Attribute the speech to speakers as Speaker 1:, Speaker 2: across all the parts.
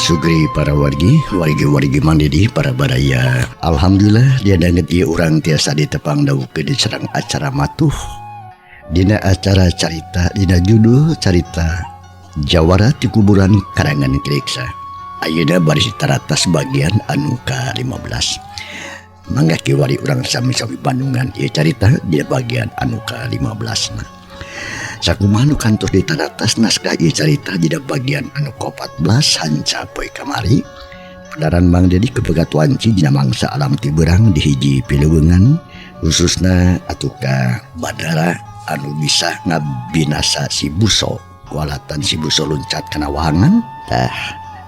Speaker 1: Sugri para wargi, wargi-wargi mandiri para baraya. Alhamdulillah dia danget ieu urang tiasa ditepang dawukeun di sareng acara matuh. Dina acara carita dina judul carita Jawara ti Kuburan karangan Kiriksa. Ayeuna baris taratas bagian anu ka-15. Mangga kiwari urang sami-sami bandungan ieu carita dina bagian anu ka-15 na. Sakumaha nu kantos ditaratas naskah ieu carita dina bagian anu ka-14 hanca poe kamari. Padaran Mang Dedi kepegat wanci dina mangsa alam ti beurang di hiji pileungan khususna atuh ka bandara anu bisa ngabinasa si Buso. Kualatan si Buso luncat kana wahangan. Tah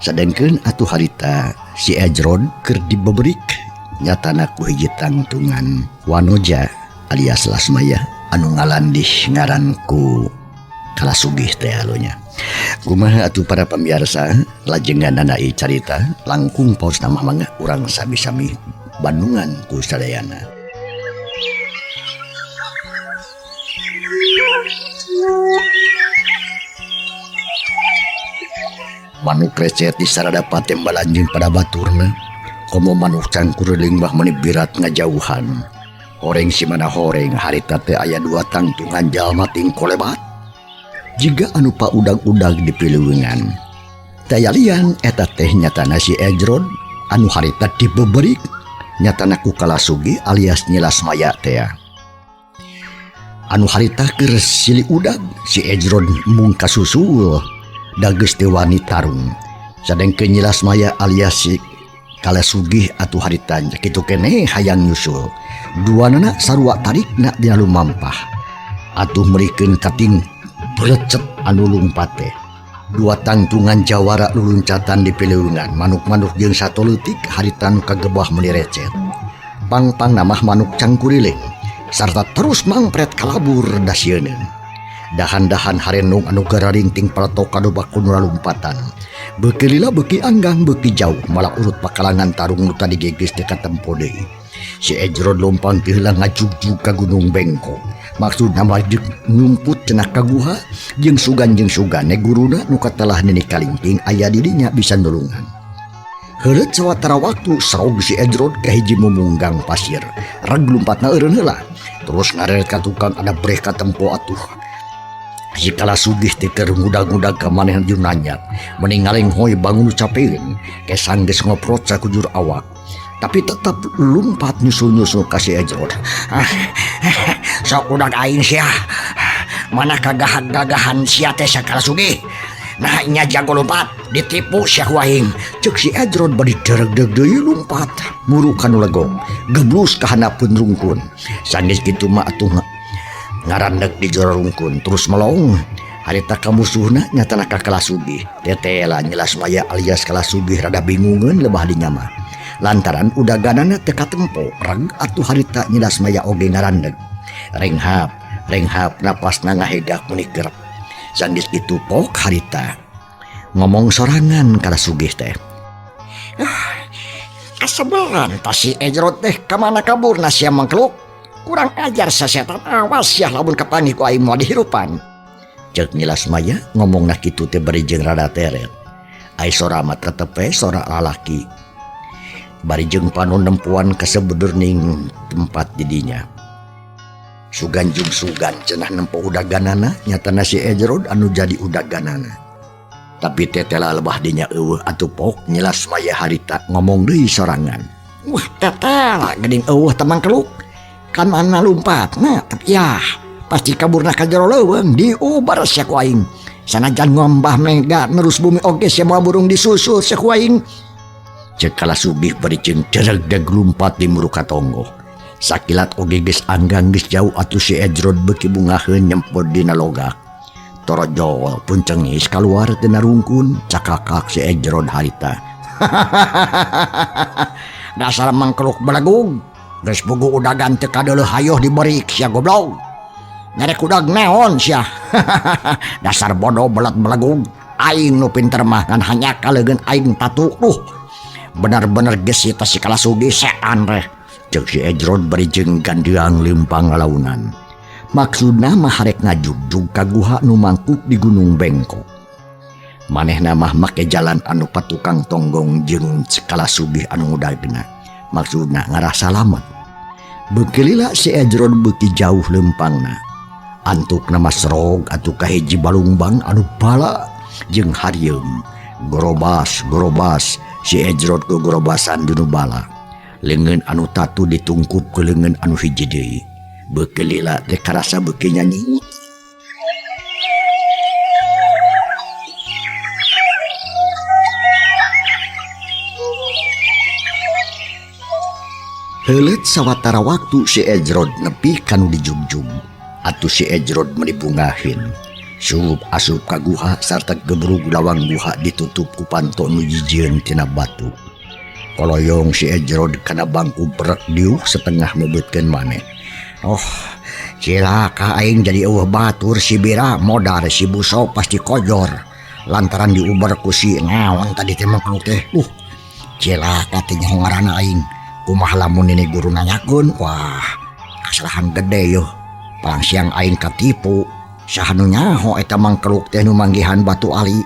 Speaker 1: sadengkeun atuh harita si Ejrod keur dibeberik nyatana ku hiji tangtungan Wanoja alias Lasmaya anu ngalandih ngaranku Kalasugih teh alonya. Kumaha atuh para pamiarsa lajengan ieu carita langkung paos nama mangga urang sami-sami bandungan ku sadayana. Manuk recet di sarada patembalan jeung pada baturna. Komo manuk cangkuriling mah meuni birat ngajauhan. Horeng si mana horeng harita teh aya dua tangtungan jalma tingkolebat. Jiga anu paudag-udag di pileungan. Tayalian eta teh nyatana si Ejrod anu harita dibeberik nyatana ku Kalasugi alias Nyi Lasmaya teh. Anu harita keur silih udag si Ejrod mung kasusul da geus teu wani tarung. Sadengkeun Nyi Lasmaya alias si Kalasugih atuh harita kitu keneh hayang nyusul. Duanana sarua tarikna dina lumampah. Atuh merikeun kating brecet anu lumpat teh. Dua tangtungan jawara luluncatan di pileungan, manuk-manuk jeung sato leutik harita nu kagebah meuni recet. Pang-pang namah manuk cangkuriling sarta terus mangpret kalabur dasieun. Dahan-dahan harenung anu gararingting paletok kadobak ku nu lalumpatan. Beuki lila beuki anggang beuki jauh malah urut pakalangan tarung nu tadi gegeus teu katempo deui. Si Ejrod lompang ti heula ngajugjug ka Gunung Bengkok. Maksudna mah jeung nyumput cenah ka guha jeung sugan ne guruna nu katelah nini kalingking aya di dinya bisa nulungan. Heureut sawatara waktu serog si Ejrod ka hiji mumunggang pasir. Reg lumpatna eureun heula. Terus ngareret ka tukang ada breh katempo atuh. Si Kalasugih teh keur ngudag-ngudag ka manehna jeung nanya. Meni ngalenghoy bangun capeun, kesang geus ngoprot sakujur awak. Tapi tetap lumpat nyusul-nyusul ka si Ejrod. Sok udag aing sia. Mana kagahag-gagahan sia teh Kalasugih. Nah nya jago lompat, ditipu sia ku aing. Ceuk si Ejrod bari deregdeg deui lumpat. Muru ka nu legong, geblus ka handapeun rungkun. Sanggeus kitu mah atuh ngarandeg di jero rungkun terus melong. Harita ka musuhna nyatana ka Kalasugih. Tetela Nyi Lasmaya alias Kalasugih rada bingungeun lebah dinya mah. Lantaran udaganana teu katempo reg atuh harita Nyi Lasmaya oge ngarandeg. Renghap, renghap napasna ngahegak meuni kerep. Sanggeus kitu pok harita ngomong sorangan Kalasugih teh. Kasebelan tas si Ejrod teh ka mana kaburna sia mangkluk. Kurang ajar sasetan awas sia lamun kapanggih ku aing moal dihirupan. Ceuk Nyi Lasmaya ngomongna kitu teh bari jeung rada teret. Ai sora mah tetep we sora lalaki. Bari jeung panon nempuan kasebeudeurning tempat di dinya. Sugan jeung sugan cenah nempo udaganana nyatana si Ejrod anu jadi udaganana. Tapi tetela lebah dinya eueuh atuh pok Nyi Lasmaya harita ngomong deui sorangan. Wah tetela geuning eueuh temang keluk. Kan mana lumpat nah tapi ya pasti kaburna ka jero leuweung diubar sia ku aing. Sanajan ngombah mega nerus bumi oge sia moal burung disusul sia ku aing. Ceuk Kalasugih bari jeung deregdeg lumpat di muru katonggo. Sakilat oge geus anggang geus jauh atuh si Ejrod beuki bungaheun nyempod dina logak. Torojol pun cengis kaluar tina rungkun cakakak si Ejrod harita. Dasar mangkeluk belegug geus pugu udagan teu kadeuleuh hayoh diberik sia goblok. Nyarek udag naon sia. Dasar bodoh belet belegug. Aing nu pinter mah ngan hanya kaleugeun aing tatu. Duh. Bener-bener geus si si Kalasugi setan reh. Ceuk si Ejrod bari jeung gandeang leumpang ngalaunan. Maksudna mah harek ngajugjug ka guha nu mangkuk di Gunung Bengkok. Manehna mah make jalan anu patukang tonggong jeung Kalasugih anu ngudagna. Maksudna ngarah salamet. Beuki lila si Ejrod beuki jauh leumpangna. Antukna mah serog atuh ka hiji balungbang anu bala jeung harieum. Gorobas gorobas si Ejrod gogorobasan dinu bala. Leungeun anu tatu ditungkup ku leungeun anu hiji deui. Beuki lila teh karasa beuki nyanyi. Heuleut sawatara waktu si Ejrod nepi ka nu dijugjug. Atuh si Ejrod meuni bungahin. Sup asup ka guha sarta gebrug lawang guha ditutup ku panto nu jijieun tina batu. Koloyong si Ejrod kana bangku brek diuh setengah mebeutkeun maneh. Oh, cilaka aing jadi eueuh batur si Bira modar si Buso pasti kojor. Lantaran diuber ku si naon tadi teh mangkluk teh. Cilaka teh nyaho ngaranna aing. Kumaha lamun nini guru nanyakeun, wah, kasalahan gede yeuh. Palang siang aing katipu. Saha nu nyaho eta mangkeluk teh nu manggihan batu ali.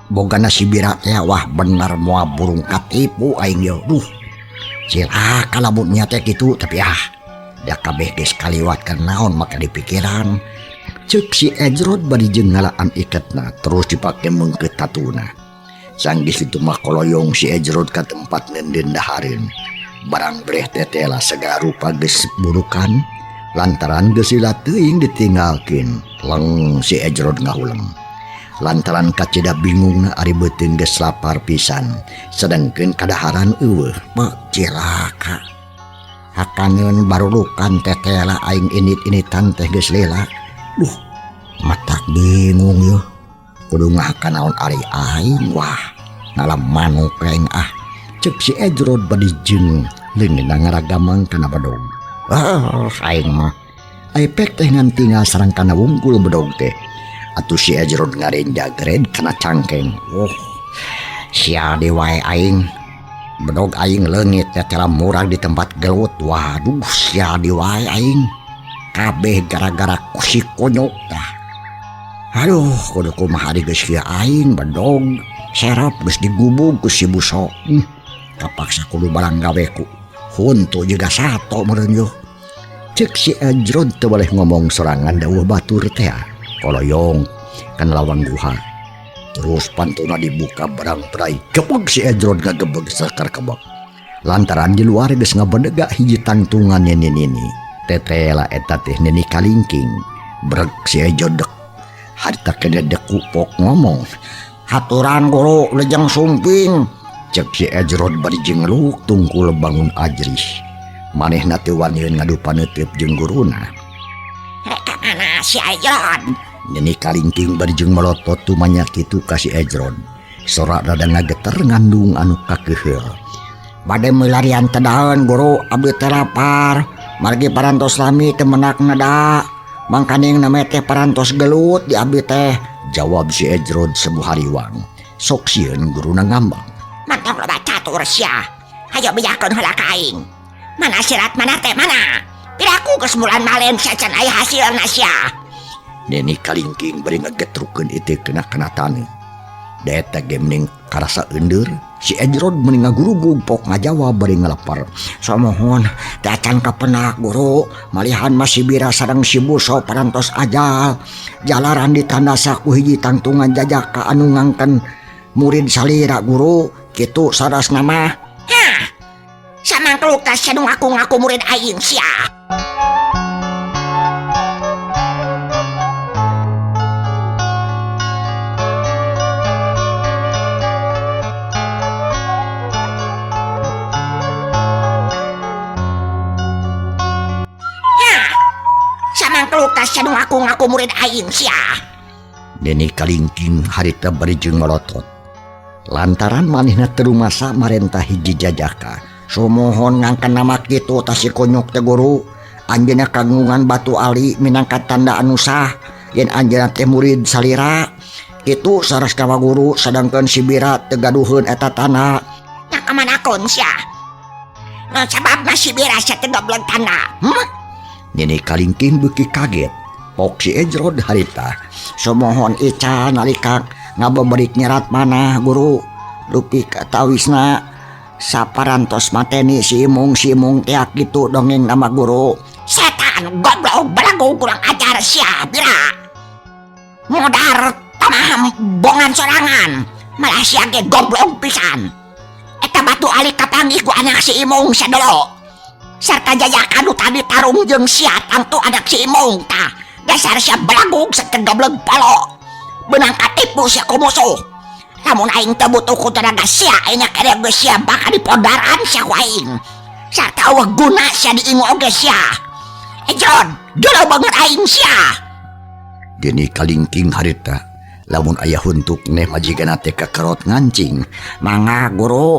Speaker 1: Bogana si Bira teh wah bener moal burung katipu aing yeuh. Duh, cilaka lamun nya teh kitu tapi ah da kabeh geus kaliwat keur naon make dipikiran. Ceuk si Ejrod bari jeung ngalaan iketna terus dipake meungkeut tatuna. Sanggis itu mah koloyong si Ejrod ka tempat neundeun dahareun. Barang breh tetela segala rupa geus burukan lantaran geus lila teuing ditinggalkeun. Leng si Ejrod ngahuleng. Lantaran kacida bingungna ari beuteung geus lapar pisan, sedengkeun kadaharan eueuh. Beuh cilaka. Hakaneun barurukan tetela aing init-initan teh geus lila. Duh, matak bingung yeuh. Kudu ngahakan naon ari aing wah, ngalam manuk aing ah. Ceuk si Ejrod bari jeung leungeunna ngaragamang kana bedog. Ah, aing mah. Ai pek teh ngan tinggal sareng kana wungkul bedog teh. Atuh si Ejrod ngarenjagred kana cangkeng. Oh, sia deui wae aing. Bedog aing leungit tetela murag di tempat gelut. Waduh, sia deui wae aing. Kabeh gara-gara ku si konyok tah. Aduh, kudu kumaha ari geus kieu aing bedog serap geus digubug ku si Buso. Kapaksa kudu barang gawe ku huntu juga sato meureun yeuh. Ceuk si Ejrod teu boleh ngomong sorangan dawuh batur teh. Koloyong kana lawang guha. Terus pantuna dibuka barang perai. Gebeg si Ejrod ngagebeg sakar kebek. Lantaran di luar geus ngabedega hiji tangtungan nini-nini. Tetela eta teh nini kalingking. Breg si Ejrod dek. Harita kene deku pok ngomong. Haturan guru lejeng sumping. Cek si Ejrod bari jeung ngeluk tungkul bangun ajrih. Manehna teu waniun ngadu paneuteub jeung guruna.
Speaker 2: Rek ka mana si Ejrod?
Speaker 1: Nini kalingking bari jeung melotot tumanya kitu ka si Ejrod. Sora rada ngageter ngandung anu kakeuheul.
Speaker 2: Bade milarian teh daeun guru, abdi teh lapar. Margi parantos lami teu menak neda. Mangkaning name teh parantos gelut di abdi teh.
Speaker 1: Jawab si Ejrod sebuah hariwang. Sok sieun guruna ngambek.
Speaker 2: Mantap loba catur sia. Hayo bejakeun heula ka aing. Mana sirat mana teh mana? Piraku geus bulan malen sacan aya hasilna sia.
Speaker 1: Nini kalingking bari ngagetrukeun itikna kana taneuh. Da eta ge mending karasa eundeur. Si Ejrod mending ngagurugug pok ngajawab bari ngalepar.
Speaker 2: Somohon teh acan kapenak guru, malihan masih Bira sareng si Buso parantos ajal. Jalaran ditandasa ku hiji tangtungan jajaka anu ngangken murid salira guru, kitu sarasna mah. Hah. Samangkluk teh sia nu ngaku-ngaku murid aing sia. Hah. Samangkluk teh sia nu ngaku-ngaku murid aing sia.
Speaker 1: Nini Kalingking harita bari jeung molotot. Lantaran manehna teu rumasa marentah hiji jajaka.
Speaker 2: Sumuhun ngangken nama kitu tah si kunyuk teh guru. Anjeunna kagungan batu ali minangka tanda anu sah yen anjeunna teh murid salira. Kitu saras ka guru sadangkeun si Bira teu gaduheun eta tanda.
Speaker 3: Nya kamanakun sia? Naon sababna si Bira sia teu goblog tanda? Hmm?
Speaker 1: Nini Kalingking beuki kaget. Pok si Ejrod harita.
Speaker 2: Sumuhun ica nalika ngabeberik nyerat manah guru. Dupi katawisna saparantos mateni si Imung teh kitu dongeng nama guru.
Speaker 3: Setan goblok belagu kurang ajar sia Bira. Modar tamah bongan sorangan. Malah sia ge goblok pisan. Eta batu ali kapanggih ku anak si Imung sadolo. Sarta jajaka nu tadi tarung jeung sia tangtu anak si Imung tah. Dasar sia belagu saten goblok palo. Beunang katipu sia ku musuh. Lamun aing teu butuh ku tenaga sia, aing kene geus sia bakal dipodaran sia ku aing. Sarta eueuh guna sia diingu oge sia. Ejrod, gelo banget aing sia.
Speaker 1: Nini Kalingking harita. Lamun aya huntuk neh majikanna teh kakerot ngancing.
Speaker 2: Mangga guru.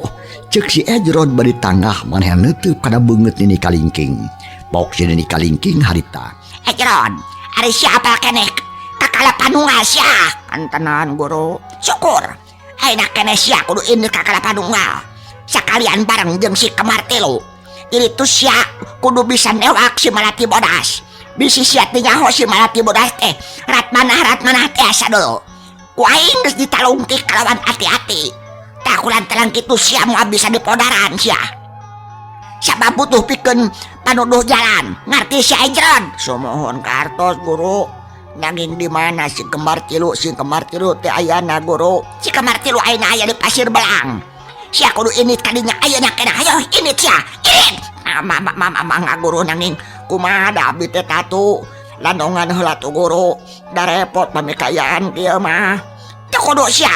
Speaker 1: Ceuk si Ejrod bari tanggah manehna neuteub kana beungeut Nini Kalingking. Pok si Nini Kalingking harita.
Speaker 3: Ejrod, ari sia apal keneh kakala panunggal sia.
Speaker 2: Antenan guru.
Speaker 3: Syukur. Ayeuna keneh sia kudu indit kakala panunggal. Sakalian bareng jeung si Kemar Tilu. Jadi tu sia kudu bisa newak si Malati Bodas. Bisi sia teu nyaho si Malati Bodas teh rat manah teh asa dulu. Ku aing geus ditalungtik kalawan ati-ati. Tah kulantaran kitu sia moal bisa dipodaran sia. Sabab butuh pikeun panuduh jalan. Ngarti sia Ejrod?
Speaker 2: Sumuhun kartos guru. Nanging di mana si Kembar Tilu? Si Kembar Tilu teh ayana guru.
Speaker 3: Si Kembar Tilu ayeuna aya di Pasir Belang. Sia kudu indit kadinya ayeuna keneh. Ayo indit sia. Indit.
Speaker 2: Mangga guru nanging kumaha da abdi teh tatu. Landongan heula tuh guru. Da repot pamikayaan kieu mah.
Speaker 3: Teu kudu sia.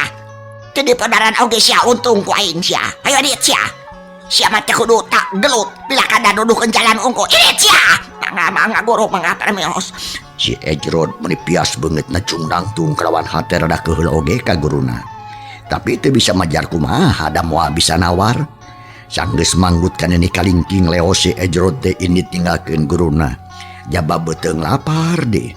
Speaker 3: Teu dipodaran oge sia untung ku aing sia. Ayo indit sia. Sia mah teu kudu tak gelut bila kada nuduhkeun jalan unggul. Indit sia.
Speaker 2: Mangga guru mangga permios.
Speaker 1: Si Ejrod meuni pias beungeut necung nangtung kalawan hate rada keheul oge ka guruna. Tapi teu bisa majar kumaha da moal bisa nawar. Sanggeus manggut ka Nini Kalingking leo si Ejrod teh indit ninggalkeun guruna. Jaba beuteung lapar deh.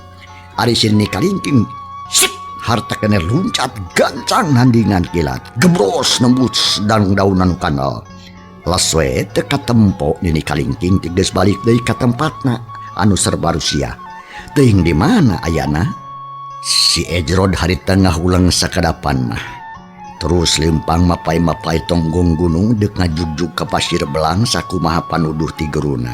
Speaker 1: Ari si Nini Kalingking sip harta keneh luncat gancang nandingan kilat. Gebros nembus dan daunan kanal. Les we teu katempo Nini Kalingking teh geus balik deui ka tempatna anu serba rusia. Teuing di mana ayana? Si Ejrod harita ngahulang sakadapan mah. Terus lempang mapai-mapai tonggong gunung deuk ngajugjug ka Pasir Belang sakumaha panuduh ti guruna.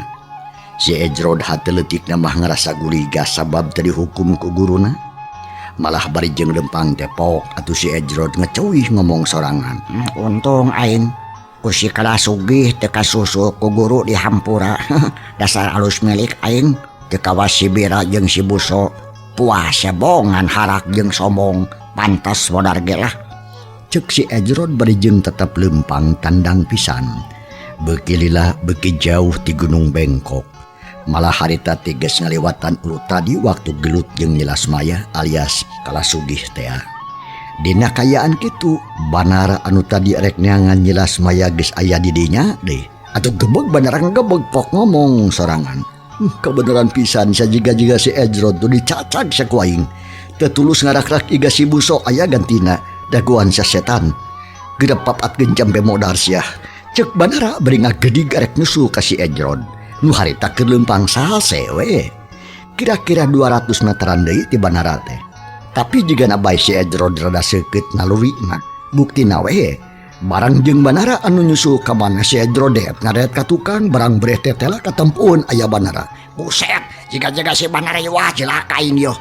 Speaker 1: Si Ejrod hate leutikna mah ngarasa guliga sabab teu dihukum ku guruna. Malah bari jeung lempang teh pok atuh si Ejrod ngeceuih ngomong sorangan.
Speaker 2: Untung aing ku si Kalasugih teu kasusul ku guru di hampura. Dasar alus milik aing teu kawas si Bira jeung si Buso. Puas bongan harak jeung sombong pantas modar ge lah.
Speaker 1: Ceuk si Ejrod bari jeung tetep lempang tandang pisan. Beuki lila beuki jauh ti Gunung Bengkok. Malah harita teh geus ngaliwatan ulu tadi waktu gelut jeung Nyi Lasmaya alias Kalasugih tea. Dina kayaan kitu banara anu tadi rek neangan Nyi Lasmaya geus aya di dinya deh. Atuh gebeg banara ngegebeg pok ngomong sorangan. Kebenaran pisan sajiga-jiga si Ejrod tuh dicacag saku aing. Teu tulus ngarak-rak iga si Buso aya gantina dagoan sia setan. Gedep papat genjam be modar sia. Ceuk banara bari ngagedig arek nyusul ka si Ejrod. Nu harita keur leumpang salse we. Kira-kira 200 meteran deui ti banara teh. Tapi jigana bae si Ejrod rada seukeut nalurina. Buktina we barang jeung banara anu nyusul ka mana si Ejrod deet ngaret ka tukang barang breh teh teh katempuun aya banara.
Speaker 2: Buset, jiga-jiga si banara ieu wah cilaka aing ieu.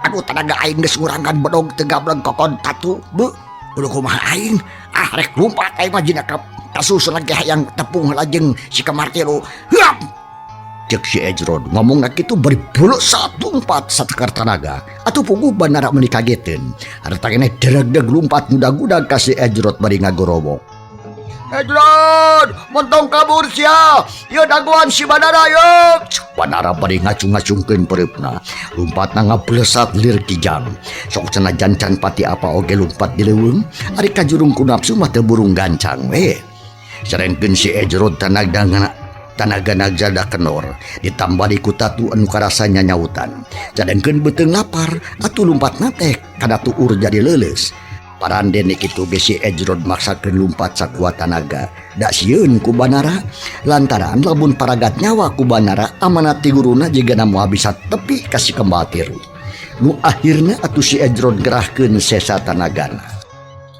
Speaker 2: Aduh tenaga aing geus ngurangan bedog teu gableng kokon tatu. Beuh, kudu kumaha aing? Ah rek lumpat aing mah jina ka kasusul lagi hayang tepung heula jeung si Kemar Tilu. Huap!
Speaker 1: Ceuk si Ejrod ngomongna kitu bari bulu satumpat satekar tanaga. Atuh puguh banara meuni kageteun. Harta keneh deregdeg lumpat ngudag-udag ka si Ejrod bari ngagorowok. Ejrod, montong kabur sia. Ieu dagoan si Banara ye. Banara bari ngacung-ngacungkeun pereupna. Lumpatna ngablesat lir kijang. Sok sanajan can pati apa oge lumpat di leuweung, ari kajurung ku nafsu mah teu burung gancang we. Sarengkeun si Ejrod tanaga nagzada kenor, ditambah di ku tatu anu karasa nyanyautan. Cadengkeun beuteung lapar, atuh lumpatna teh kana tuur jadi leuleus. Parandene kitu ge si Ejrod maksakeun lumpat sakuat tanaga. Da sieun ku Banara, lantaran lamun paragat nyawa ku Banara amanat ti guruna jigana moal bisa tepi ka si kembal tiru. Nu akhirna atuh si Ejrod ngerahkeun sesa tanagana.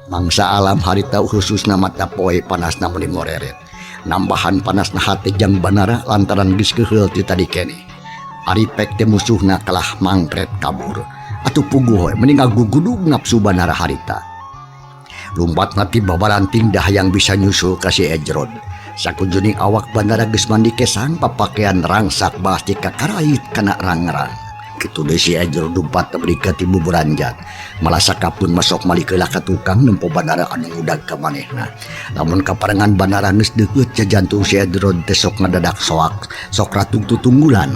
Speaker 1: Mangsa alam harita khususna mata poe panasna meuni moreret. Nambahan panasna hate jang Banara lantaran geus keuheul ti tadi keneh. Ari pek teh musuhna kalah mangkret kabur. Atuh puguh we meni ngagugudug nafsu Banara harita. Lumpat ti babaranting dah yang bisa nyusul ka si Ejrod. Sakujuning awak Banara geus mandi kesang papakaian rangsak pasti kakarait kana rang-rang. Kitu deui si Ejrod lumpat beri ka ti buburanjat. Malah sakapun masuk malik heula ka tukang nempo Banara anu ngudag ka manehna. Lamun kaparengan Banara geus deukeut jantung si Ejrod teh sok ngadadak soak, sok ratung tutunggulan.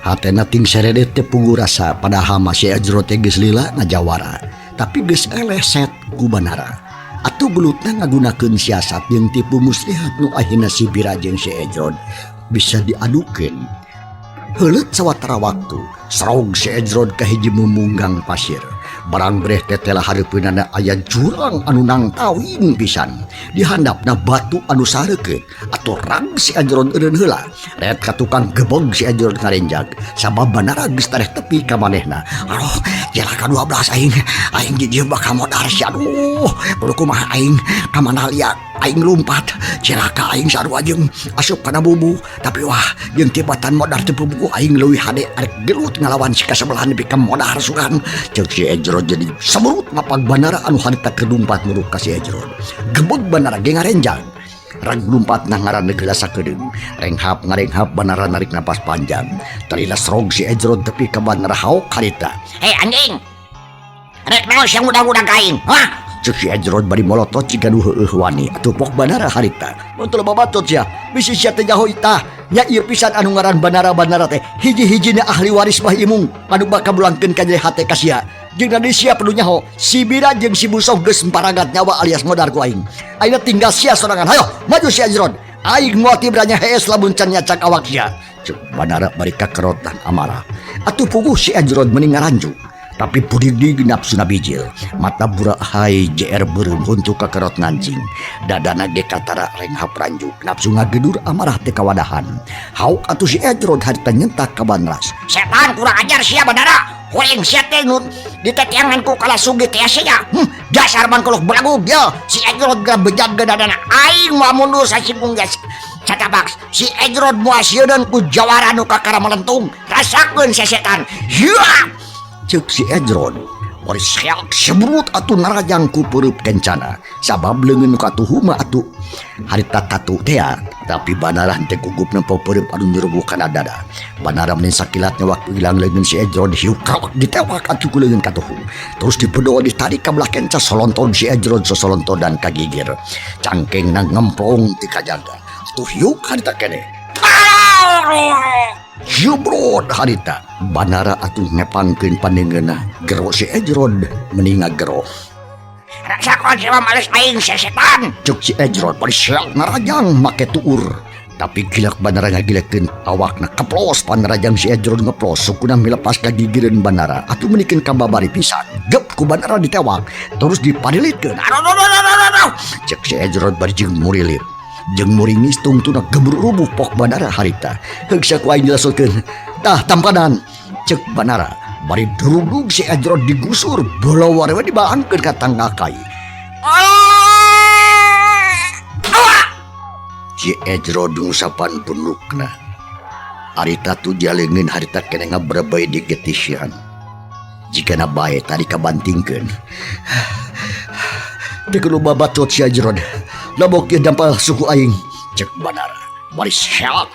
Speaker 1: Hatena ting seredet teh puguh rasa padahal mah si Ejrod teh geus lila ngajawara. Tapi geus eleh set ku Banara. Atuh gelutna ngagunakeun siasat jeung tipu muslihat nu akhirna si Bira jeung si Ejrod bisa diadukeun. Heuleut sawatara waktu, serog si Ejrod ka hiji memunggang pasir. Barang breh tetela hareupeunana aya jurang anu nangtawing pisan. Di handapna batu anu sareukeut. Atuh rang si Ejrod eureun heula. Ret ka tukang gebog si Ejrod ngarenjag. Sabab Banara geus tareh tepi ka manehna. Aduh, cilaka 12 aing. Aing di dieu bakal modar si aduh. Kudu kumaha aing ka mana liat aing lumpat. Cilaka aing sarua jeung asup kana bubu. Tapi wah, jeung tibatan modar teu puguh aing leuwih hade arek gelut ngalawan si kasebelahan nepi ka modar sugan. Ceuk si Ejrod jadi semurut mapag Banara anu harita keur lumpat muruk ka si Ejrod. Gebeg Banara ge ngarenjang. Rag lumpat nah ngaran geula sakedeung. Renghap ngarenghap Banara narik napas panjang. Talila serog si Ejrod tepi ka Banara haok harita.
Speaker 3: Hei anjing. Rek naon sia ngudag-ngudag aing? Hah?
Speaker 1: Ceuk si Ejrod bari molotot jiga nu heueuh wani. Atuh pok Banara harita. Mun teu loba bacot sia. Bisi sia teh nyaho itah. Nya ieu pisan anu ngaran Banara-Banara teh. Hiji-hijina ahli waris Mbah Imung anu bakal bulangkeun ka nyeri hate ka sia. Jeung nadi sia perlu nyaho. Si Bira jeung si Busok geus paragat nyawa alias modar ku aing. Ayeuna tinggal sia sorangan. Hayo, maju si Ejrod. Aing moal tibranya hees lamun can nyacak awak sia. Ceuk Banara bari kakerotan amarah. Atuh puguh si Ejrod meni ngaranjuk. Tapi pudig-dig nafsuna bijil. Mata burahai JR beureum huntu kakerot ngancing. Dadana ge katara renghap ranjuk. Nafsu ngagedur amarah teh kawadahan. Hauk atuh si Ejrod harita nyentak ka Banras.
Speaker 3: Setan kurang ajar sia Banara. Kuring sia teh nu ditetiangan ku kala sugih teh sia. Dasar mangkolok belagu ya. Si Ejrod geura bejag dadana. Aing moal mundur sasinggung geus. Catabak si Ejrod moal sieuneun ku jawara nu kakara melentung. Rasakeun sia setan. Hiap!
Speaker 1: Ceuk si Ejrod. Bari seak sebrut atuh narajang ku peureub kencana. Sabab leungeun nu katuhu mah atuh harita tatu tea. Tapi Banara henteu gugup nempo peureub anu nyerubuh kana dada. Banara meni sakilat nyawak ilang leungeun si Ejrod hiuk kawak ditewak atuh ku leungeun katuhu. Terus dibedo ditarik ka belah kenca solonton si Ejrod sosolontodan ka gigir. Cangkengna ngemplong ti kajaga. Atuh hiuk harita keneh. Jebrod harita. Banara atuh ngepangkeun pandeungeunna. Gero si Ejrod meni ngagero.
Speaker 3: Rasakeun sia males aing sesetan.
Speaker 1: Ceuk si Ejrod bari seak ngarajang make tuur. Tapi gilak Banara ngagilekeun awakna keplos panarajang si Ejrod ngeplos sukuna milepas ka gigireun Banara atuh menikeun ka babari pisan. Gep ku Banara ditewak terus dipadilitkeun.
Speaker 3: Aduh, aduh, aduh, aduh, aduh.
Speaker 1: Ceuk si Ejrod bari jeung murilit. Jeung muringis tungtuna gemuruh pok Banara harita. Heug sia ku aing dilasutkeun. Tah tampanan. Ceuk Banara bari durugdug si Ejrod digusur bolowar we dibaangkeun ka tangga kai. Si Ejrod ngusapan punukna. Harita tu jaleungeun harita keneh ngabrebey di getisian. Jigana bae tadi kabantingkeun. Teu kudu babacot si Ejrod. Labok ieu dampal suku aing. Ceuk Banara bari seak.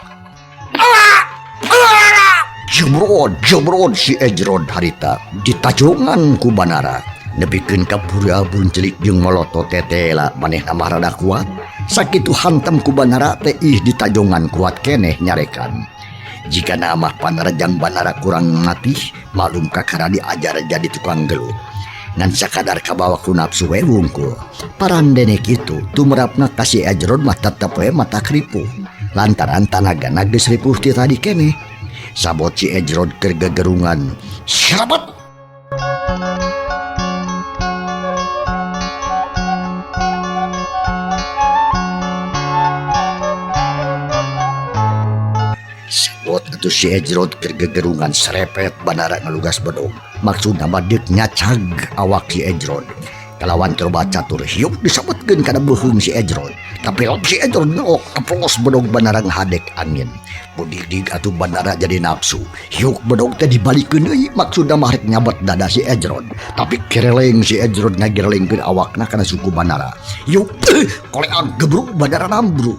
Speaker 1: Jebrod, jebrod si Ejrod harita ditajungan ku Banara. Nepikeun ka Purabun celik jeung molotot tetela manehna mah rada kuat. Sakitu hantem ku Banara teh ih ditajongan kuat keneh nyarekan. Jika nama panarajang Banara kurang matih, maklum kakara diajar jadi tukang gelut. Ngan sakadar kabawa ku nafsu we wungkul. Parandene kitu, tumrapna ka si Ejrod mah tetep we mata kripuh. Lantaran tanagana geus ripuh ti tadi keneh. Sabot si Ejrod keur gegerungan. Serabot! Sabot atuh si Ejrod keur gegerungan serepet Banara ngalugas bedog. Maksudna mah deuk nyacag awak si Ejrod. Kalawan coba catur hiup disabetkeun kana beuheung si Ejrod. Tapi lop si Ejrod ngeok keplos bedog Banara ngahadek angin. Budigdig atuh Banara jadi nafsu. Hiuk bedog teh dibalikeun deui maksudna mah rek nyabet dada si Ejrod. Tapi kereleng si Ejrod ngagirelengkeun awakna kana suku Banara. Hiuk koleang gebruk Banara nambru.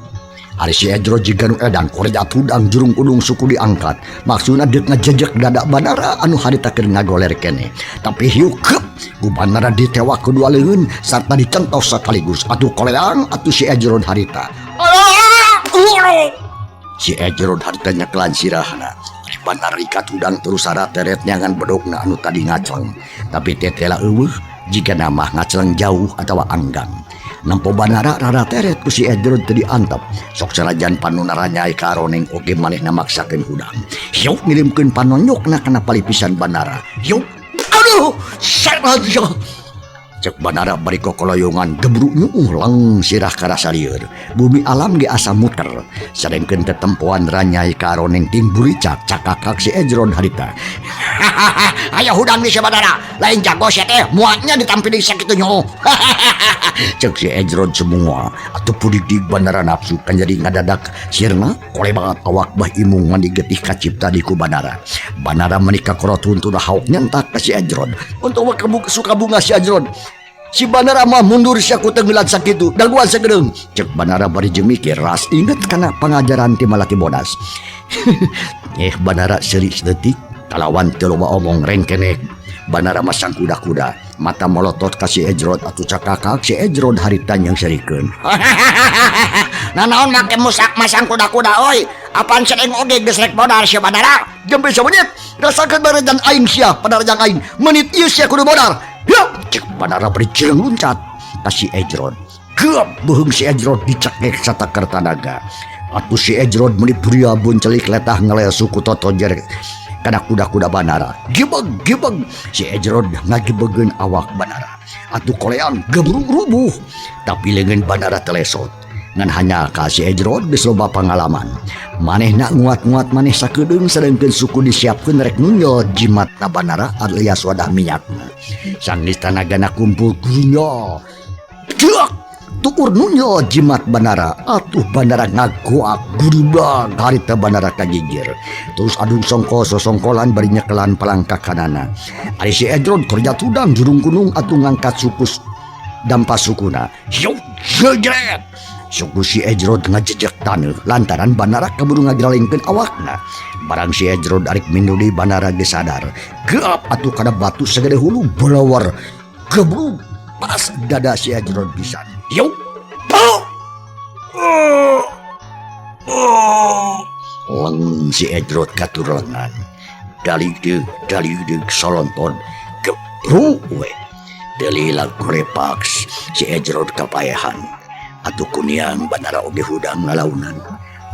Speaker 1: Ari si Ejrod jiga nu edan korja tudang jurung udung suku diangkat. Maksudna deuk ngajejek dada Banara anu harita keur ngagoler keneh. Tapi hiuk kep ku Banara ditewak ku dua leungeun sarta dicentos sekaligus. Atuh koleang atuh si Ejrod harita. Si Ejrod harita nyekelan sirahna. Ari Banara ikat hudang terus sarateret nyangan bedogna anu tadi ngacleng. Tapi tetela eueuh jika namah ngacleng jauh atawa anggang. Nempo Banara rara teret ku si Ejrod teu diantep. Sok sanajan panonna ranyai karoneng oge manehna maksakeun hudang. Hiuk ngirimkeun panonyokna kana palipisan Banara. Hiuk, aduh, saraja. Cek Banara bari kokoloyongan gebruk nyuuh lang sirah karasa lieur. Bumi alam ge asa muter. Sadengkeun tetempoan ranyai karoneng ting buricak cakakak si Ejrod harita.
Speaker 3: Ayo hudang di si Banara, lain jago sia teh muaknya ditampili sakitu nyuuh.
Speaker 1: Cek si Ejrod semua atuh pudik-dik Banara nafsu kan jadi ngadadak sirna kolebat awak bah imung mandi getih kacipta di ku Banara. Banara menikah korotun tudah hauk nyentak ka si Ejrod. Untuk mah suka bunga si Ejrod. Si Banara mah mundur sia ku tenggelan sakitu, daguan sagedeung. Cek Banara bari jeung mikir ras inget kana pangajaran ti Malati Bodas. Banara seuri saeutik kalawan teu loba omong rengkenek. Banara mah sang kuda-kuda, mata molotot ka si Ejrod atuh cakakak si Ejrod harita yang serikeun.
Speaker 3: Nanaon make musak masang kuda-kuda oi? Apaan sering oge geus rek modar si Banara?
Speaker 1: Jembe samenit, rasakeun barejang aing sia, padarejang aing. Menit ieu sia kudu modar. Hiup, cek Banara bari cileung luncat ka si Ejrod. Geup beuheung si Ejrod dicekek sataker tanaga. Atuh si Ejrod meuni buria buncelik letah ngelel suku totojer kana kuda-kuda Banara. Gibeg gibeg si Ejrod ngagibegeun awak Banara. Atuh koleang gebrung rubuh. Tapi leungeun Banara telesot. Ngan hanya ka si Ejrod geus loba pangalaman. Manehna nguat-nguat maneh sakedeung sadengkeun suku disiapkeun rek nunjol jimatna Banara alias wadah minyakna. Sanggeus tanagana kumpul gurunya. Jeuk! Tuur nunjol jimat Banara. Atuh Banara ngagoak gurubag harita Banara kagigir. Terus adung songkol sosongkolan bari nyekelan palangka kanana. Ari si Ejrod kerja tudang jurung gunung atuh ngangkat suku dampa sukuna. Hiuk jejret. Suku si Ejrod ngajejek taneuh lantaran Banara kaburu ngagralengkeun awakna. Barang si Ejrod arik mindudi Banara geus sadar. Geap atuh kana batu sagede hulu belawar. Gebrug pas dada si Ejrod pisan. Hiuk. Leng si Ejrod katurengan. Daligdeug daligdeug solonton. Gebrug we. Delila korepaks si Ejrod kapaehan. Atuh kuniang Banara oge hudang ngalaunan.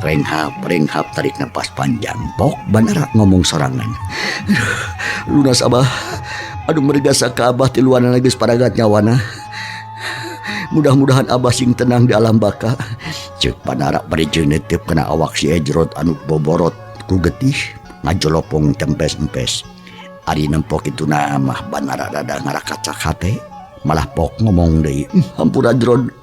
Speaker 1: Renghap renghap tarik napas panjang. Pok Banara ngomong sorangan. Lunas abah. Aduh mergasa ka abah tiluanana geus paragat nyawana. Mudah-mudahan abah sing tenang di alam baka. Ceuk Banara bari jeung neuteup kana awak si Ejrod anu boborot ku getih ngajolopong tempes-empes. Ari nempo kituna mah Banara rada ngarakacak hate. Malah pok ngomong deui. Hampura Jrod.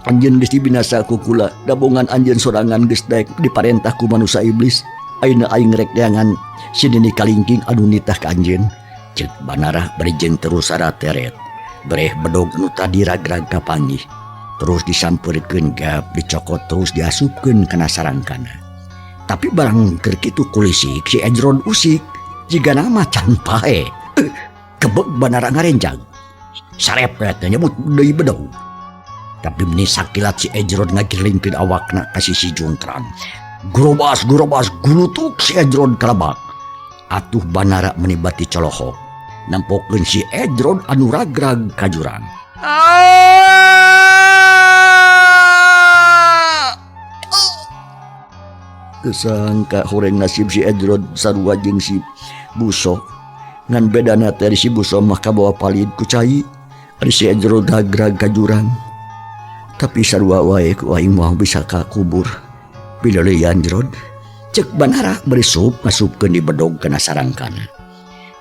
Speaker 1: Anjeun geus dibinasa ku kula, dabongan anjeun sorangan geus daek diparentah ku manusa iblis. Ayeuna aing rek neangan si Nini Kalingking anu nitah ka anjeun. Ceuk Banara bari jeung terus sarateret. Breh bedog nu tadi ragrag kapanggih. Terus disampeurkeun gap, dicokot terus diasupkeun kana sarangkana. Tapi barang keur kitu kulisik si Ejrod usik, jigana mah can pae. Kebeg Banara ngarenjag. Sarepet nyebut deui bedog. Tapi meni sakilat si Ejrod ngagirlingkeun awakna ka sisi jungkrang. Gurobas gurobas gulutuk si Ejrod kalebak. Atuh Banara meni bati colohok. Nempokeun si Ejrod anu ragrag ka jurang. Kesangka horeng nasib si Ejrod sarua jeung si Buso. Ngan bedana teh si Buso mah kabawa palid ku cai. Ari si Ejrod ragrag ka jurang. Tapi sarua wae ku aing moal bisa ka kubur. Pileuleyan Jrod. Cek Banara bari sup ngasupkeun di bedog kana sarangkana.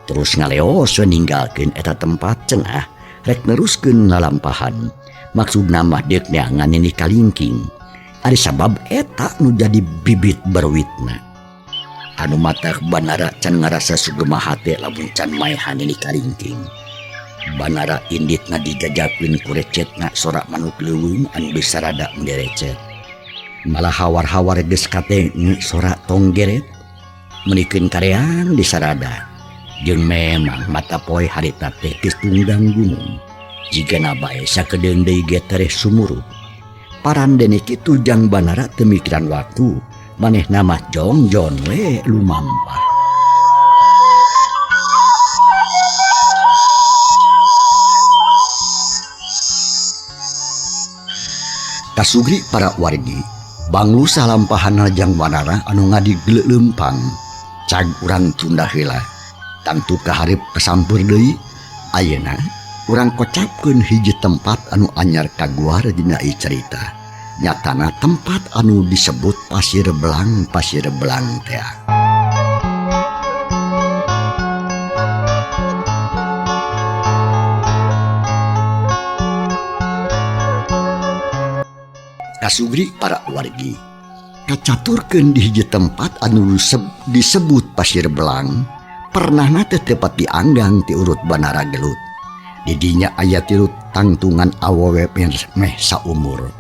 Speaker 1: Terus ngaleos we ninggalkeun eta tempat cenah rek neruskeun lalampahan. Maksudna mah deuk neangan nini kalingking. Ari sabab eta nu jadi bibit berwitna. Anu matak Banara can ngarasa sugema hate lamun can maehan nini kalingking. Banara inditna dijajakeun ku recetna sorak manuk leuweung anu geus sarada menderecet. Malah hawar-hawar geus katenge sorak tonggeret menikeun kareang di sarada. Jeung memang mata poe harita teh geus tunggang gunung. Jigana bae sakedeung deui ge tereh sumurup. Parandene kitu jang Banara teu mikiran waktu, manehna mah jongjon we lumampah. Kasugri para wargi, banglu salampahan jang Banara anu ngadig leumpang. Cag urang tunda heula. Tangtu kaharep kasampeur deui. Ayeuna urang kocapkeun hiji tempat anu anyar kaguar dina ieu carita. Nyatana tempat anu disebut Pasir Belang, Pasir Belang tea. Kasugri para wargi, kacaturkeun di hiji tempat anu disebut Pasir Belang, pernahna teh tepat dianggang ti urut Banara Gelut. Didinya aya tilu tangtungan awewe meh saumur.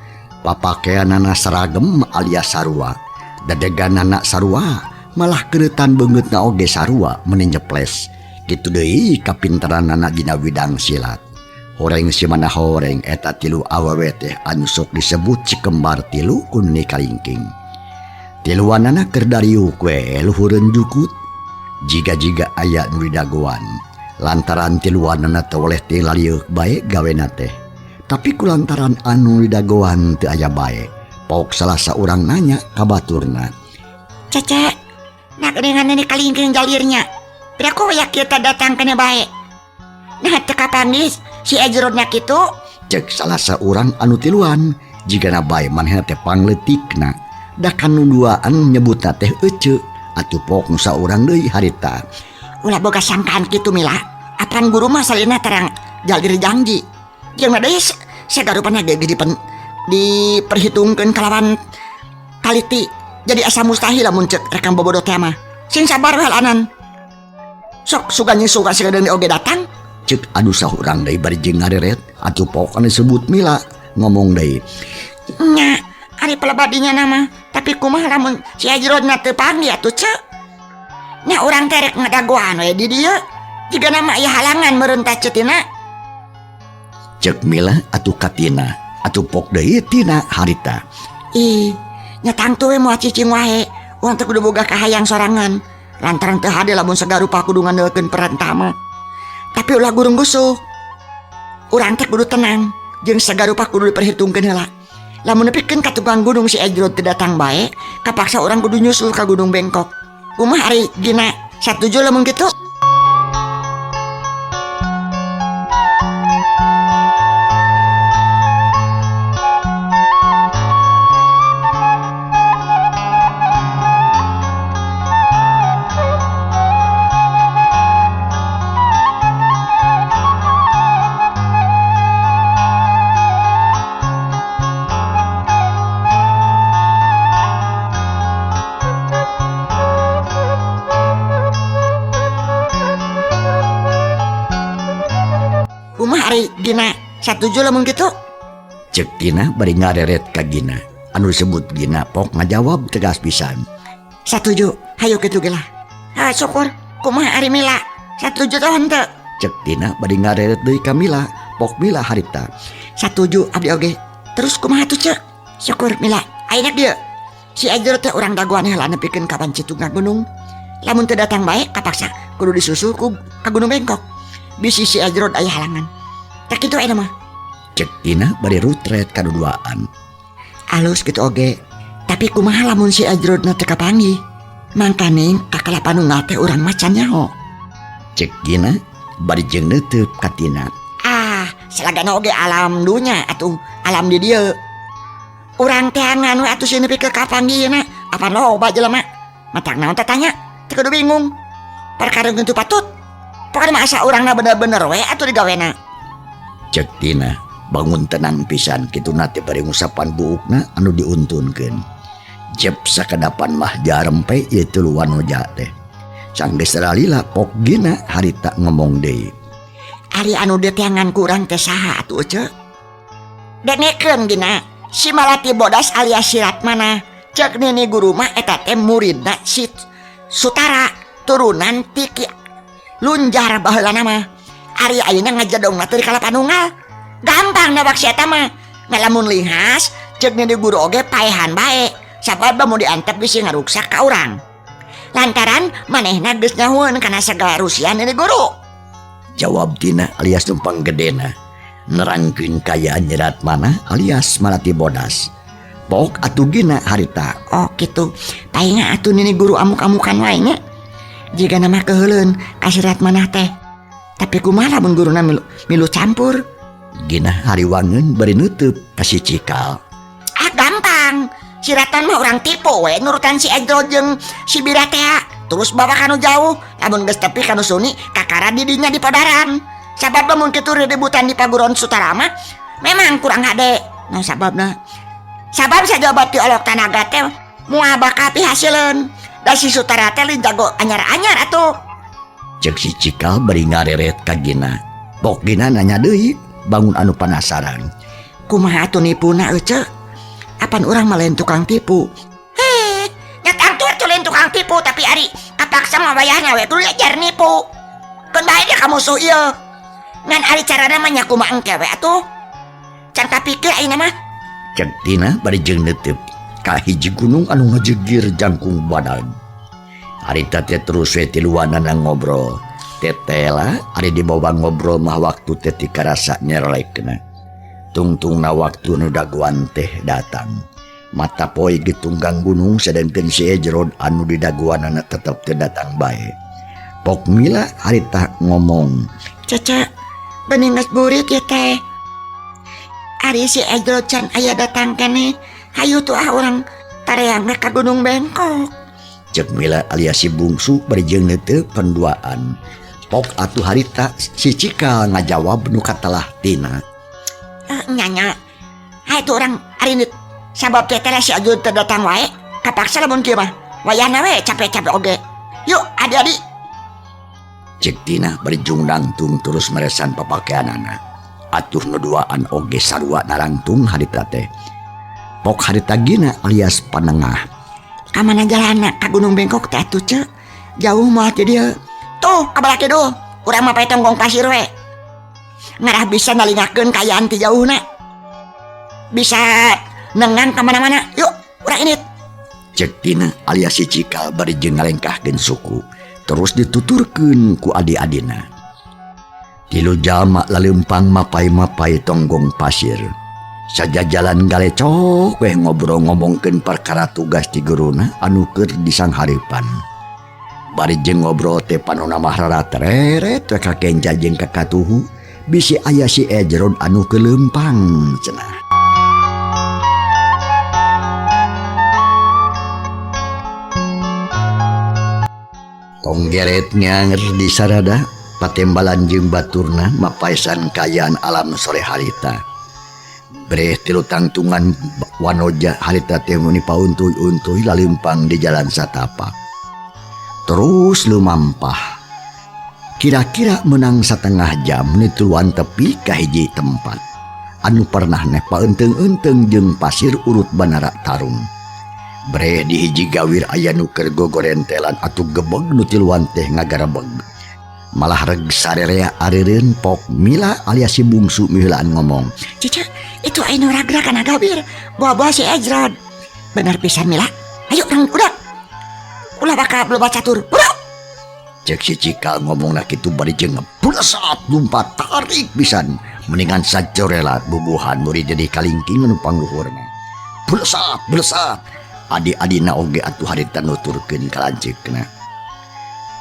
Speaker 1: Papakeanana seragem alias sarua, dadeganana sarua, malah keureutan beungeutna oge sarua meni nyeples. Kitu deui kapinteranana dina widang silat. Horeng si mana horeng eta tilu awewe teh anu sok disebut si kembar tilu ku Nini Kalingking. Tiluanana keur dariuk we luhureun jukut. Jiga-jiga aya nu didagoan. Lantaran tiluanana teu weleh teh lalieuk bae gawena teh. Tapi kulantaran anu didagoan teu aya bae. Pok salah saurang nanya ka baturna.
Speaker 3: Cece, nak dengan Nini Kalingking jalirnya. Piraku ya kita datang kene bae. Nah teu kapanggis si Ejrodna kitu.
Speaker 1: Cek salah saurang anu tiluan, jigana bae manehna teh pangletikna. Da kanu duaan nyebutna teh ece. Atuh pok nu saurang deui harita.
Speaker 3: Ulah boga sangkaan kitu Mila. Apan guru mah salina terang jalir janji. Jeung deui sagarupana ge diperhitungkeun kalawan kaliti. Jadi asa mustahil lamun cek rekam bobodo teh mah. Sing sabar we anan. Sok sugan nyusuka sagedeung oge datang.
Speaker 1: Cek anu saurang deui bari jeung ngareret. Atuh pok anu disebut Mila ngomong deui.
Speaker 3: Nya, ari pelebadinya nama, tapi kumaha lamun si Ejrodna teu panggih atuh cek. Nya urang teh rek ngadagoan we di dieu. Jiga nama aya halangan meureun tah Cetina.
Speaker 1: Cek Mila atuh katina, atuh pok deui tina harita.
Speaker 3: Ih, nya tangtu we moal cicing wae. Urang teh kudu boga kahayang sorangan. Lantaran teu hade lamun sagarupa kudu ngandelkeun perantama. Tapi ulah gurung gusuh. Urang teh kudu tenang, jeung sagarupa kudu diperhitungkeun heula. Lamun nepikeun ka tukang gunung si Ejrod teu datang bae, kapaksa urang kudu nyusul ka Gunung Bengkok. Kumaha ari Gina? Satuju lamun kitu? Gina, satuju lamun kitu?
Speaker 1: Cek Tina bari ngareret ka Gina. Anu disebut Gina pok ngajawab tegas pisan.
Speaker 3: Satuju, hayu kitu ge lah. Ha syukur, kumaha ari Mila? Satuju teh henteu?
Speaker 1: Cek Tina bari ngareret deui ka Mila, pok Mila harita.
Speaker 2: Satuju abdi oge. Terus kumaha tuh Cek? Syukur Mila, ayeuna dieu. Si Ejrod teh urang dagoan heula nepikeun ka banci tunggang gunung. Lamun teu datang bae kapaksa kudu disusul ku ka Gunung Bengkok. Bisi si Ejrod aya halangan. Tah kitu ayeuna mah.
Speaker 1: Cek Tina bari rutret kaduduaan.
Speaker 2: Alus kitu oge. Tapi kumaha lamun si Ejrodna teu kapanggih? Mangkaning ka Kalapanunggal teh urang mah can nyaho.
Speaker 1: Cek Gina bari jeung neuteub ka Tina.
Speaker 2: Ah, salagana oge alam dunya atuh alam di dieu. Urang teangan we atuh sieun nepi ka kapanggihna. Apan loba jelema. Matak naon tatanya? Teu kudu bingung. Perkara teu patut. Pokona mah asa urangna bener-bener we atuh digawena.
Speaker 1: Cek Tina bangun tenang pisan kituna teh bari ngusapan buukna anu diuntunkeun. Jep sakadapan mah jarempe ieu tilu wanoja teh. Sanggeus lila pok Gina harita ngomong deui.
Speaker 2: Ari anu diteangan ku urang teh saha atuh Ece? Dengekeun Gina, si Malati Bodas alias si Ratmana. Cek nini guru mah eta teh muridna si Sutara, turunan ti Ki Lunjar baheulana mah. Ari ayeuna ngajedongna teh di Kalapanunggal. Gampang nawak si eta mah. Ngalamun lihas, cek nini guru oge paehan bae. Sabab mun diantep bisi ngaruksak ka urang. Lantaran manehna geus nyahueun kana sagala rusian nini guru.
Speaker 1: Jawab Tina alias numpang gedena. Nerangkeun kayaan Nyi Ratmana alias Malati Bodas. Pok atuh Gina harita.
Speaker 2: Oh kitu. Painga atuh nini guru amuk-amukan wae nya. Jiga nama keuheuleun ka si Ratmana teh. Tapi kumaha lamun guruna milu campur?
Speaker 1: Gina hariwangeun bari neuteub ka si Cikal.
Speaker 3: Ah gampang. Si Ratman mah urang tipu we nurutan si Ejro jeung si Bira tea. Terus bawa kanu jauh, lamun geus tepi kanu Suni kakara didinya di podaran. Sabab mun kitu ributan di paguron Sutara mah memang kurang hade. Nah sababna. Sabab sajaba ti olok tanaga teh moal bakal pihasileun. Da si Sutara teh lain jago anyar-anyar atuh.
Speaker 1: Cek si Cikal bari ngareret ka Gina. Pok Gina nanya deui bangun anu panasaran.
Speaker 2: Kumaha atuh nipuna ece? Apan urang mah lain tukang tipu.
Speaker 3: Heh, nyatang tuh atuh lain tukang tipu tapi ari kapaksa mah wayahna we kudu diajar nipu. Keun bae dia ka musuh ieu. Ngan ari carana mah nya kumaha engke we atuh. Can kapikir ayeuna mah.
Speaker 1: Cek Tina bari jeung neuteub ka hiji gunung anu ngajegir jangkung badag. Harita teh terus we tiluanana ngobrol. Tetela ari dibawa ngobrol mah waktu teh ti karasa nyerelekna. Tungtungna waktu nu dagoan teh datang. Mata poe ditunggang gunung sedengkeun si Ejrod anu didagoanana tetep teu datang bae. Pok Mila harita ngomong,
Speaker 2: Caca, bening geus burit ya teh. Ari si Ejrod can aya datang keneh. Hayu tuh ah urang tareang ka Gunung Bengkok.
Speaker 1: Cek Mila alias si bungsu bari jeung neuteub penduaan. Pok atuh harita si Cikal ngajawab nu katalah Tina.
Speaker 3: Nyanya, hai tuh orang ari nit sabab teh teh si Ejrod teu datang wae, kapaksa lamun kieu mah. Wayahna we capek-capek oge. Yuk adik-adik.
Speaker 1: Cek Tina bari jung nangtung terus meresan papakeanana. Atuh nu duaan oge sarua narangtung harita teh. Pok harita Gina alias panengah.
Speaker 2: Ka mana jalanna ka Gunung Bengkok teh atuh ce? Jauh moal ti dieu.
Speaker 3: Tuh ka balaki duh. Urang mah pae tonggong pasir we. Ngarah bisa nalingakeun kaayaan ti jauhna. Bisa nengan ka mana-mana. Yuk, urang init.
Speaker 1: Cek Tina alias si Cikal bari jeung ngalengkahkeun suku. Terus dituturkeun ku adi-adina. Tilu jalma laleumpang mapai-mapai tonggong pasir. Sajajalan galecok weh ngobrol ngomongkeun perkara tugas ti guruna anu keur disanghareupan. Bari jeung ngobrol teh panona mah rarareret we ka kenca jeung ka katuhu. Bisi aya si Ejrod anu kelempang cenah. Tong geret nyanger di sarada patembalan jeung baturna mapaisan kaayaan alam sore harita. Breh tilu tangtungan wanoja harita teh muni pauntuy-untuy lalempang di jalan satapak. Terus lumampah. Kira-kira menang setengah jam nituluan tepi ka hiji tempat. Anu pernah nepa enteng-enteng jeung pasir urut banara tarung. Breh di hiji gawir aya nu keur gogorentelan atuh gebeg nu tiluan teh ngagarebeg. Malah reg sarerea areureun pok Mila alias si bungsu miheulaan ngomong.
Speaker 3: Cica, itu anu ragrag kana gabir. Bawa-bawa si Ejrod. Bener pisan Mila. Ayo nang udah. Ulah bakal loba catur. Buru.
Speaker 1: Cek si Cikal ngomong kitu bari jeung ngeblesat lumpat tarik pisan. Mendingan sajorelat bubuhan murid jadi kalingking anu pangluhurna. Blesat, blesat. Adi-adina oge atuh harita nuturkeun ka lanceukna.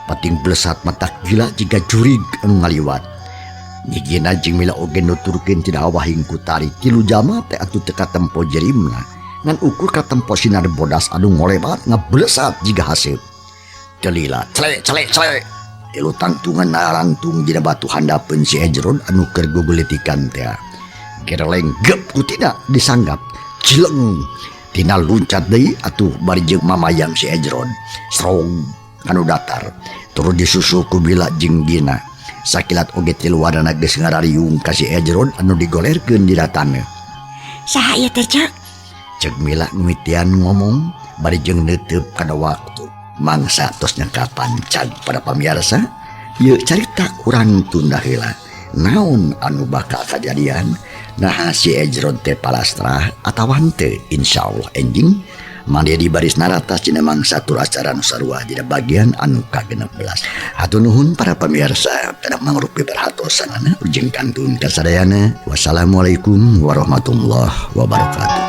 Speaker 1: Pating blesat matak gila jiga jurig anu ngaliwat. Nyigina jeung Mila oge nuturkeun tina wahing ku tarik tilu jama teh atuh teu katempo jerimna. Ngan ukur katempo sinar bodas anu ngolebat ngablesat jiga haseup. Telila cele cele cele. Tilu tangtungan narangtung dina batu handapeun si Ejrod anu keur gugulitikan teh. Gereleng gep ku tina disanggap. Cileng tina luncat deui atuh bari jeung mamayang si Ejrod. Strong anu datar. Turun disusul ku Mila jeung Gina. Sakilat oge tiluanana geus ngarariung ka si Ejrod anu digolerkeun dina taneuh.
Speaker 3: Saha ieu teh, Cek?
Speaker 1: Cek Mila mimitian ngomong bari jeung neuteub kana waktu. Mangsa tos nyangkapan cag para pamirsa, ieu carita kurang tunda heula. Naon anu bakal kajadian? Naha si Ejrod teh palastrah atawa henteu? Insyaallah enjing Mang Dedi baris naratas dina mangsa tur acara nu sarua dina bagian anu ka-16. Hatur nuhun para pamirsa kana mangrupi perhatosanana ujeng kantun kasadayana. Wassalamualaikum warahmatullahi wabarakatuh.